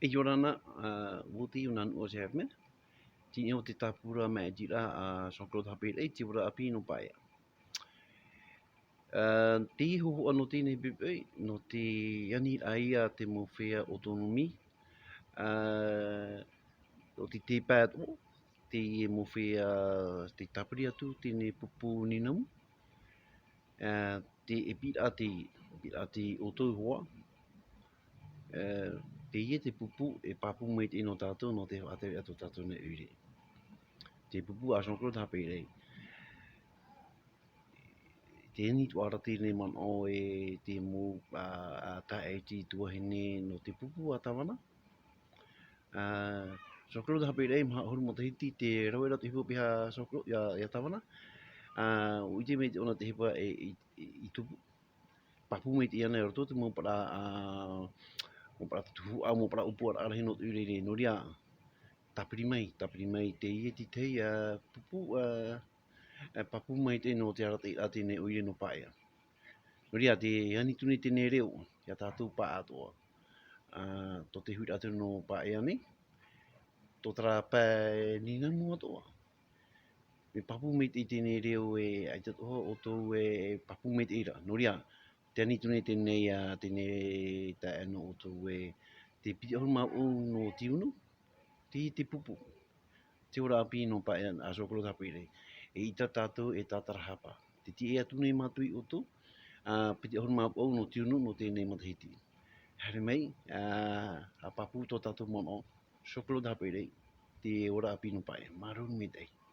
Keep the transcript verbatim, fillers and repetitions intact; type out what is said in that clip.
E ʻia ora na, ā, Woody, ʻo nā nuʻu o Jasmine. Teie te tāpura maʻitiraʻa a Jean-Claude Haperei, te ora ʻāpī nō Paea. Ā, te hōhoʻa nō teie nei poʻipoʻi, nō te aniraʻa ia te mau feiā autonomie, ā, nō te tēpae atoʻa, teie mau feiā, te tāpiri atu, teie nei pupu nīnamu. Ā, te, e pīraʻa te, pīraʻa te ʻoutou ihoā. Ā, teie te pupu e pāpū maitaʻi nō tātou, nō te faʻatere atu tātou nei ʻoire. Te pupu a Jean-Claude Haperei. Teie nei atoʻa ra teie nei manaʻo e te mau, ā, ā, taeaʻe tuahine nō te pupu a Tāvana. Ā, Jean-Claude Haperei, maha ʻahuru matahiti, te rave ra te ʻohipa paʻi a Jean-Claude, ia, ia Tāvana. Ā, ʻua ʻite mai te ʻona te ʻohipa e, i, i, i tupu. Pāpū maitaʻi ana i roto te mau parau, ā, mau parau tuhaʻa, mau parau ʻōpuaraʻa rahi nō te ʻoire. Nō reira, tāpiri mai, tāpiri mai teie te tahi, ā, pupu, ā, ā, pāpū maitaʻi nō te arataʻiraʻa teie nei ʻoire nō Paea. Nō reira, tē ani atu nei teie nei reo, ia tātou pāʻatoʻa. Ā, tō te huiraʻatira nō Paea nei, tō terā pae nīnamu atoʻa. Mea pāpū maitaʻi teie nei reo e, ʻaita atoʻa ʻoutou e pāpū maitaʻi ra. Nō reira, tē ani atu nei teie nei, ā, teie nei taeaʻe nō ʻoutou e, te piti ʻahuru mā vaʻu nō tiunu, te, te pupu. Te ora ʻāpī nō Paea a Jean-Claude Haperei. E ʻita tātou e tātarahapa. Tē tiʻa atu nei mātou ia ʻoutou, ā, piti ʻahuru mā vaʻu nō tiunu nō teie nei matahiti. Haere mai, ā, ʻa pāpū tō tātou manaʻo, Jean-Claude Haperei, te ora ʻāpī nō Paea. Māuruuru maitaʻi.